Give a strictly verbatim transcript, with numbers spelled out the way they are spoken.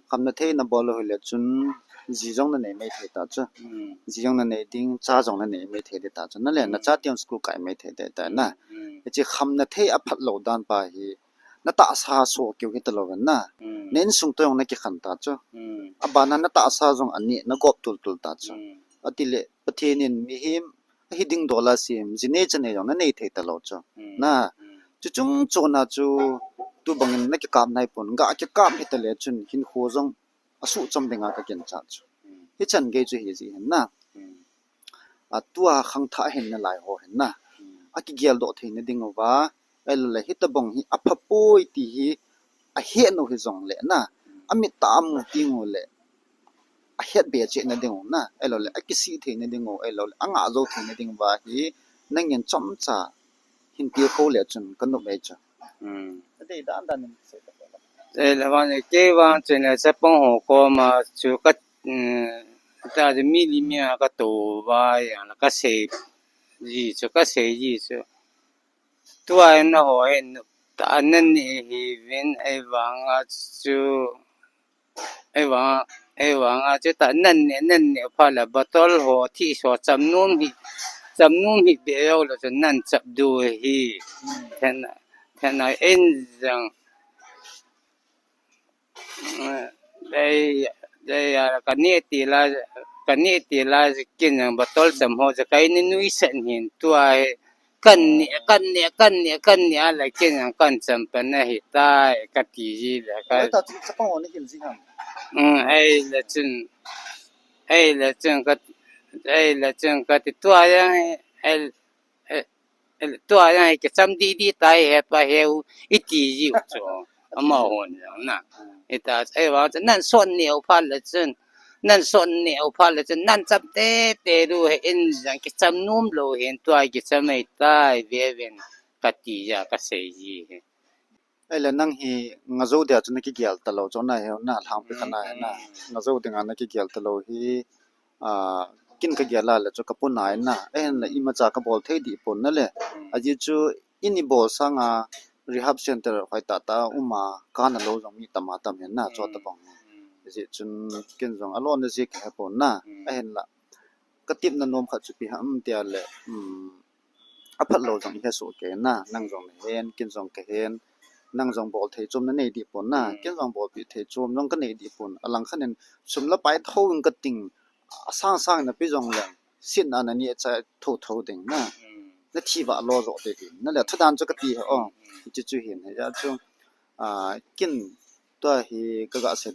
khamna thei nabol lou hile chun, ji jong nanei maithei ta chu. Hmm. Ji jong nanei ding, cha jong nanei maithei ding ta chu. Nale, hmm, nacha teng school kai maithei ding ta na. Hmm. Hiche khamna thei aphat lou dan pa hi, natahsa soh keu hitalou vin na. Hmm. Na insung toh jong nakikhen ta chu. Hmm. Abana natahsa jong aneh, nagop tultul ta chu. Hmm. Atile, Pathen in mihem ahi ding dol a sem, ji nei cha nei jong nanei thei talou chu. Hmm. Na, hmm, chuchung chon a chu, tubang in nakikap naipon, ga kikap hitale chun, hinkho jong asuhchom dinga kakinchat chu. Hmm. Hichan gei chu hiji hin na. Hmm. A tua khangthah hin nalai ho hin na. Hmm. Akigel doh theina diuva, ahilouleh hitobang hi aphapoi ti hi ahet u hijongle na. Hmm. Amit a amu teng uleh ahet be cheh na diu na. Ahilouleh akisih theina diu, ahilouleh angah jou theina diuva hi nangin chomcha hin tilkhou le chun kanop e chu. Hmm. Adei dan dan in sei ta. Sei le vang, kei vang chun le chapang ho koma chu ka, um, ta chu mi li mi a katou vai, a, kasei ji chu, kasei ji chu. Tua in ho hin ta nan ni hi vin ei vang a chu. Ei vang, ei vang a chu ta nan ni, nan ni pha le bottle ho thi so cham nom hi, cham nom hi be yo le chu nan chap du hi. Then, then a in jang. Dei, dei a, kani ti la, kani ti la, kin jang bottle cham ho, ja kai ni nui sen hin tua hi. Kan ni, kan ni, kan ni, kan ni a la kin jang kan cham pan ahi tai, kati ji le ka. Ei ta chu chapang ho ni hil ji ham. Mm, ei le chun, ei le chun ka, ei le chun kati tua jang, ei, eh, eh, tua jang hi kicham didi tai he pa heu iti ji u chu. Amahon jang na. Ita, ei vang chu nan son ni u phat le chun. Nan son ni u phat le chun. Nan cham tete du he in jang kicham nom lou hin tua kicham ei tai ve ven kati ja kasei ji hi. Ahile nang hi ngajou dia chu nakigel talou chu na, heu na, lhangpi khat na, he na. Ngajou dinga nakigel talou hi, a, kin kagel a le chu kapu nai na. Ahinla imacha kabol thei dih pon na le. Ajeh chu in ibol sanga rehab center hoi tah tah a um a, kana lou jong mi tam a tam hin na, chutabang. Ajeh chun kin jong alon na ji kahe pon na. Ahinla katepna nom khat chu ipi ham tia le, um, aphat lou jong ihe soh kei na, nang jong nahen, kin jong kahen, nang jong bol thei chom nanei dih pon na, kin jong bolpi thei chom jong kanei dih pon, alang khat in sum le pai thou in kating, asang sang in nape jong leng, sitna nanei chai thou thou ding na, nathi vah lo jo ding, na le thadan chu kati he o, hiche chu hin, hijeh chu, a, kin tua hi kaga sei